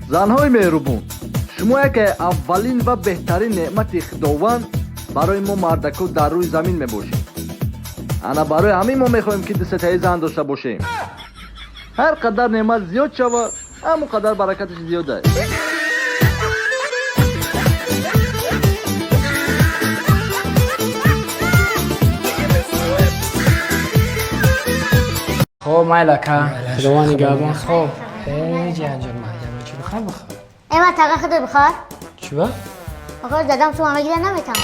Занҳои меҳрубон, шумо яке аввалин ва беҳтарин неъмати Худованд барои мо мардако дар рӯи замин мебошед. Ана барои ҳамин мо мехоҳем, ки дусетаи зан дошта бошем. Ҳар қадар неъмат зиёд шавад, ҳамон қадар баракаташ зиёд аст. Хоб, майлака, Худованд нигаҳбон. Хоб, ҷиҳанҷон, маҳҷам, чӣ бихар, бихар. Эва, таға худо бихар. Чӣ ба? Охир дадам сума мегира, наметам.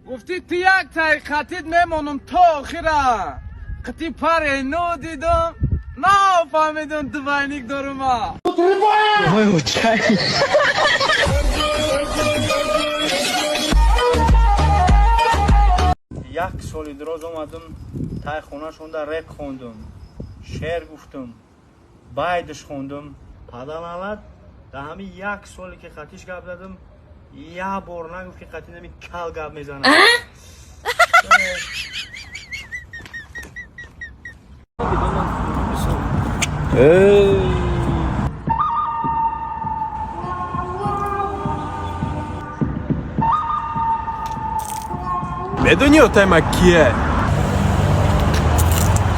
Гуфтӣ, ту як тай қатид мемонам то охира. Қити паре ну дидам, нафаҳмидам, двойник дорума. Як соли дроз омадам тай хонашонда, реп хондум, шеър гуфтум, байдш хондум. Паданалат, дар ҳамин як соле ки қатиш гап задам, як бор нагуфт, ки қати нами кал гап мезанам. Медони, отайма кие?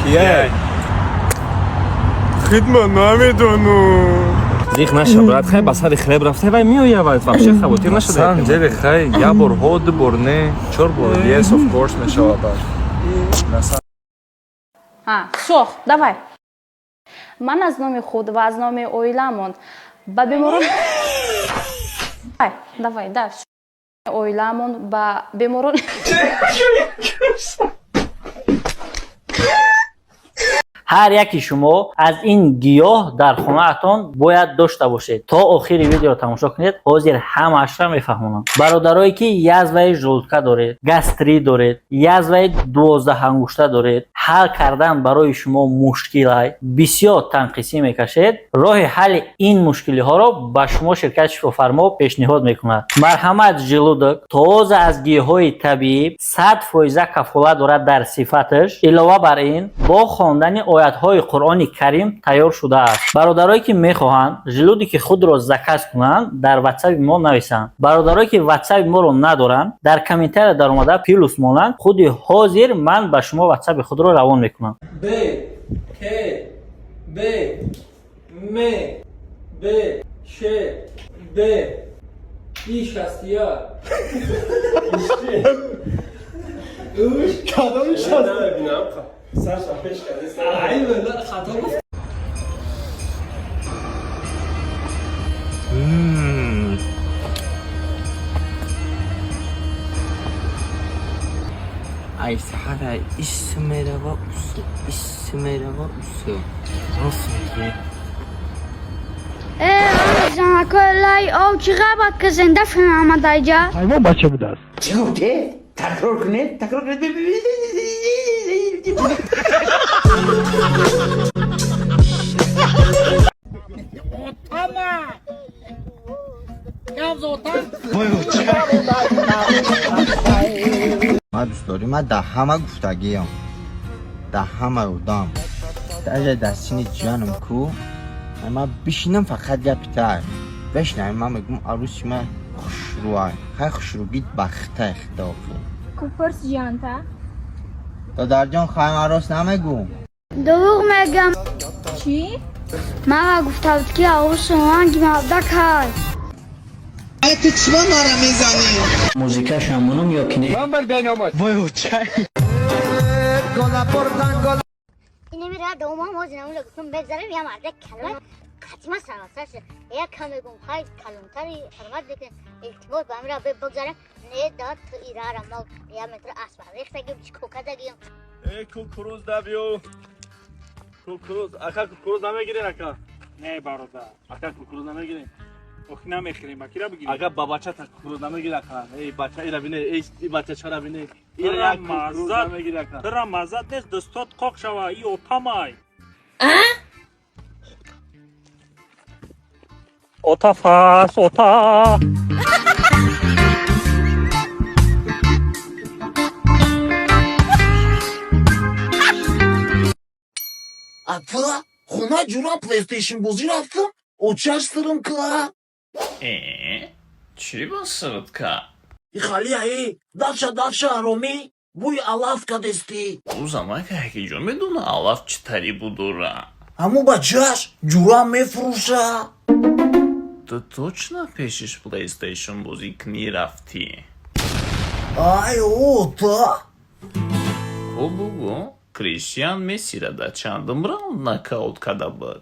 Кие? Хидма намедонам. Зиқ наша, брат, хай ба сари хлеб рафта вай меоя, вай вообще хавотир нашуда. Самом деле, хай, як бор ҳо, ду бор не, чор бор yes, of course мешавад. Ҳа, всё, давай. Ман аз номи худ ва аз номи оиламон ба беморон. Давай, давай, да, всё. Оиламон ба беморон. Ҳар яки шумо аз ин гиёҳ дар хонаатон бояд дошта бошед. То охири видеоро тамошо кунед, ҳозир ҳамаашро мефаҳмонам. Бародарое ки язваи желудка доред, гастрит доред, язваи 12 ангушта доред, ҳал кардан барои шумо мушкилай, бисёр танқисӣ мекашед, роҳи ҳалли ин мушкилиҳоро ба шумо ширкати Шифофармо пешниҳод мекунад. Марҳамат Желудок тоза аз гиёҳҳои табиӣ, 100 фоиза кафолат дорад дар сифаташ. Илова бар ин, бо хондани оятҳои Қуръони Карим тайёр шудааст. Бародарое ки мехоҳанд желудоки худро заказ кунанд, дар ватсаби мо нависанд. Бародарое ки ватсаби моро надоранд, дар комментария даромада плюс монанд. Худи ҳозир ман ба шумо ватсаби худро равон мекунам. Б, К, Б, М, Б, Ш, Д, И 61. Кадоми шаст? Саша пеш кард. Хато гуфт. Ай саҳара ис мерава, усу ис мерава, усу. Рост мегӣ. Э, занакои лай ов, чӣ ғайбат ки зинда омадаиҷа? Ҳайвон бача будааст. Чӣ гуфте? Такрор кунед, такрор кунед. Отама! Гавз отам. Ман дӯстдорӣ, ман дар ҳама гуфтагиам, дар ҳама одам, даже дар сини ҷанам ку ман бишинам, фақат гапи тай бишинам, ман мегӯм, арӯси ман хушрӯай. Хай, хушрӯгит бахтай худофи. Купурс ҷианта. Додарҷон, хай, ман рост намегӯм. Дурӯғ мегам. Чӣ? Мара гуфта буд, ки арӯси ранги мавда кай. Ту чиба мара мезанӣ? Музикашам монум ё ки не? Вой, Инамира домам ҳозир намула гуфтам, бегзарем, я марда калон қатима сарвасар шуд. Я кам мегум, хай, калонтари ҳурмат бикун, илтимос, ба амира бигзарем. Не дад, ту ирара мо я метр асба рехтагим, чӣ кокадагим. Э, кукуруз дабиё, кукуруз, ака, кукуруз намегирен, ака? Не, бародар. Ака, кукуруз намегирен? Охи, намехӯрем, ба кира бигирем? Ака, ба бачата кукуруз намегири, ака? Эй бача, ира бине, эй бача, чара бине, ира як кукуруз намегири, ака? Тира маззат нест, дастот қоқ шава, и отамай. Ота фас, ота. Ата, хона ҷура PlayStation бозӣ рафтам, очаш сирм ка. Э, чӣ ба сирт ка? Ихалияи, дальше, дальше, аромӣ, бӯи алаф кадестӣ. Ӯ замака ҳакиҷо медона алаф чӣ тари будура. Ҳамун бачааш ҷура мефурӯша. Ту точно пешиш PlayStation бозӣ кунӣ рафтӣ? Ай, ота. Хуб, бугӯ, Криштиан Мессира дар чандум раунд нокаут карда буд?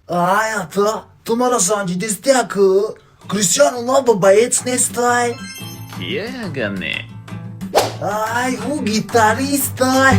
Ай, ата, ту мара санҷидистӣ аку? Кристиан Роналдо боец нестай. Кие ага не? Ай, ӯ гитаристай.